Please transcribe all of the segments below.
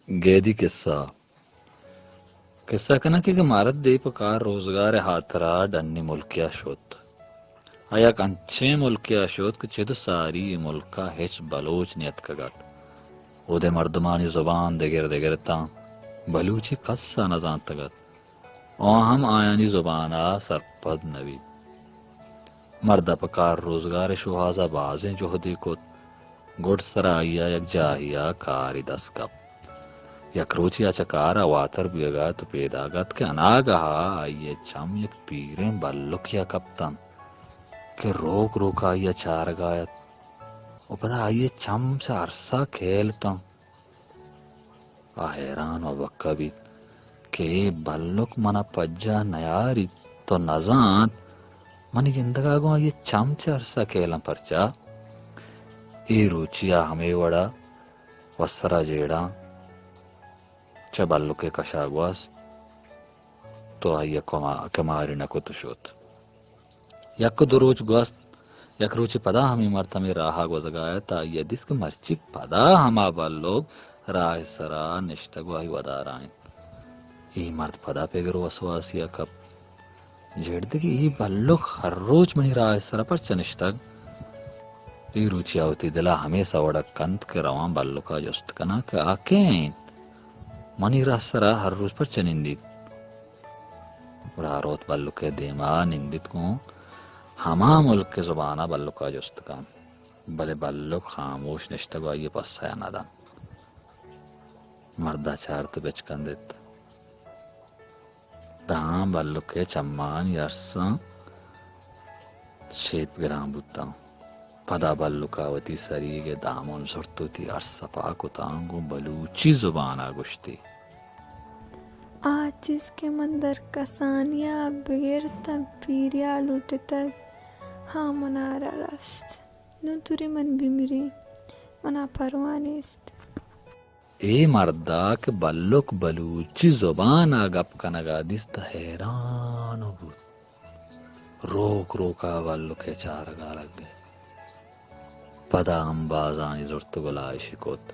گیدی قصہ۔ قصہ کناں کہ مرد دے پہ کار روزگار ءِ ہاترا ڈنی ملکے ءَ شت۔ آ یک انچیں ملکے ءَ شت کہ چد ءُ ساری اے ملک ءَ ہچ بلوچ نیتکگ ات۔ اود ءِ مردمانی زبان دگر دگر اتاں۔ بلوچی کس ءَ نزانتگ ات۔ آ ہم آیانی زبان ءَ سرپد نہ بیت۔ مرد ءَ پہ کار روزگار ءِ شوہاز ءَ بازیں جہدے کت، گڈسر ءَ آئی ءَ یک جاہے ءَ کارے دست کپت۔ یک روچے آ چہ کار ءَ واتر بوہگ ءَ ات ءُ پیداگ ات کہ اناگہ ءَ آئی ءِ چم یک پیریں بلکے ءَ کپت انت کہ روک روک ءَ آئی ءَ چارگ ءَ ات ءُ پدا آئی ءِ چم چہ ارس ءَ کیل اتاں۔ آ حیران ءُ ابکہ بیت کہ اے بلک من ءَ پجاہ نیاریت ءُ نزانت، منی گندگ ءَ گوں آئی ءِ چم چہ ارس ءَ کیلاں پرچا؟ اے روچی آ ہمے وڑ ءَ وسر ءَ جیڑاں چہ بلک ءِ کش ءَ گوست تو آئی ءَ کما-، کماری نہ کت ءُ شت۔ یک دو روچ گوست، یک روچے پدا ہمے مرد ہمے راہ ءَ گوزگ ءَ ات، آئی ءَ دیست کہ مرچی پدا ہما بلک راہ ءِ سرا نشتگ ءُ آئی ودار ءَ انت۔ اے مرد پدا پگر ءُ وسواسی ءَ کپت۔ جیڑ دات کہ اے بلک ہر روچ منی راہ ءِ سرا پرچا نشتگ؟ اے روچی آ وتی دل ءَ ہمے سوڑگ کنت کہ رواں بلک ءَ جست کناں کہ آ کئے انت؟ منی راہ ءِ سرا ہر روچ پرچا نندیت؟ گڑا آ روت بلک ءِ دیم ءَ نندیت گوں ہما ملک ءِ زبان ءَ بلک ءَ جست کنت، بلے بلک خاموش نشتگ ءُ آئی ءِ پسہ ءَ نہ دنت۔ مرد ءَ چارت ءُ بچکندت۔ داں بلک ءِ چمانی ارساں شیپ گران بوتاں۔ پدا بلک ءَ وتی سریگ ءِ دامن زرت ءُ وتی ارس ءَ پاک کتاں گوں بلوچی زبان ءَ گوشتی۔ آ چیز کہ من در کسانی ءَ بگرتاں پیری ءَ لوٹتگ، ہاں منارا رست۔ نوں توری من بمریں، منا پرواہ نیست۔ اے مرد ءَ کہ بلک بلوچی زبان ءَ گپ کنگ ءَ دیست، حیران بوت۔ روک روک ءَ بلک ءِ چارگ ءَ لگت۔ پدا امبازانی زرت ءُ گلائیش کت۔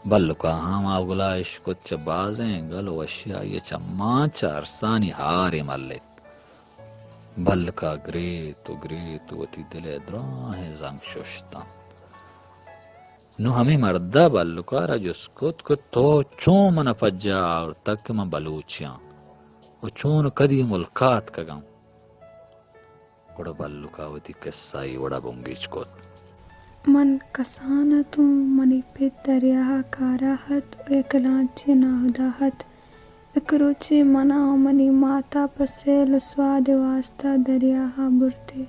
بلک ءَ ہم آ گلائیش کت، چہ بازیں گل ءُ وشی آئی ءِ چماں چہ ارسانی ہارے ملت۔ بلک ءَ گریت ءُ گریت ءُ وتی دل ءِ دراہیں زنگ ششت انت۔ نوں ہمے مرد ءَ بلک ءَ را جست کت کہ تو چون من ءَ پجاہ آورتگ کہ من بلوچے آں ءُ چون ءُ کدی ملک ءَ اتکگ آں؟ گڑا بلک ءَ وتی کسہ اے وڑ ءَ بنگیج کت۔ من کسان اتوں، منی پت دریا ءَ کار ءَ ات ءُ یک لانچے ناہدا ات۔ یک روچے من ءَ ءُ منی مات ءَ پہ سیل ءُ سواد ءِ واستا دریا ءَ برت ئے۔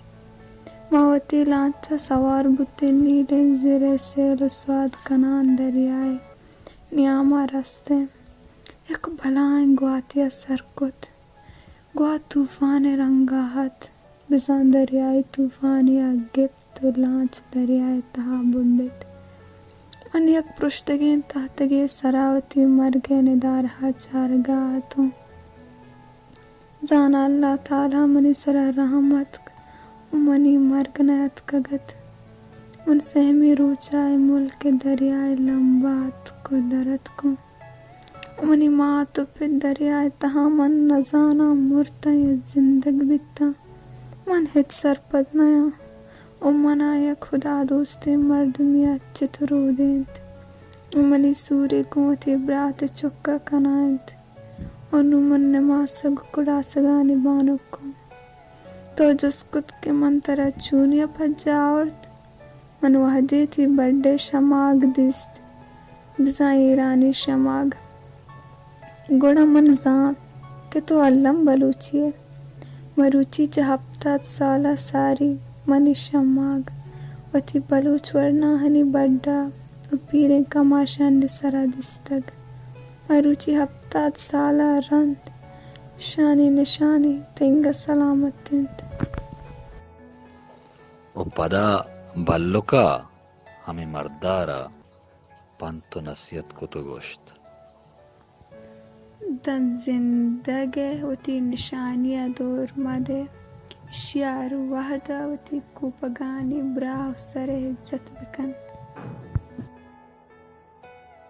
ما وتی لانچ ءَ سوار بوت ایں، نیلیں زر ءِ سیل ءُ سواد کنان دریا ءِ نیام ءَ رست ایں۔ یک بلاہیں گواتے ءَ سر کت۔ گوات طوفان ءِ رنگ ءَ ات، بزاں دریائی طوفانے ءَ گپت ءُ لانچ دریا ءِ تہا بڈت۔ من یک پرشتگیں تہتگے ءِ سرا وتی مرگ ءِ ندارہ ءَ چارگ ءَ اتوں۔ زاناں اللہ تعالی منی سرا رحم اتک ءُ منی مرگ نہ اتکگ ات۔ من سہمی روچ ءَ اے ملک ءِ دریا ءِ لمب ءَ اتک ءُ در اتکوں۔ منی مات ءُ پت دریا ءِ تہا، من نزاناں مرتاں یا زندگ بیتاں۔ من ہچ سرپد نیاں ءُ من ءَ یک ہدا دوستیں مردمے ءَ چتور اودینت ءُ منی سورے گوں وتی برات ءِ چک ءَ کنائینت ءُ نوں من نماسگ ءُ کڑاسگانی بانک اوں۔ تو جست کت کہ من ترا چونیا پجا آورت؟ من وہدے تئی بڈ ءِ شماگ دیست، بزاں ایرانی شماگ، گڑا من زانت کہ تو الم بلوچے ئے۔ مروچی چہ ہپتاد سال ءَ ساری من اے شماگ وتی بلوچ ورناہانی بڈ ءَ ءُ پیریں کماشانی سرا دیستگ۔ مروچی ہپتاد سال ءَ رند اشانی نشانی تنگ ءُ سلامت انت۔ ءُ پدا بلک ءَ ہمے مرد ءَ را پنت ءُ نصیحت کت ءُ گوشت۔ داں زندگ ءَ وتی نشانی ءَ دور مہ دئے، اشی ءَ ہر وہد ءَ وتی کوپگانی براہ ءُ سر ءِ عزت بکن۔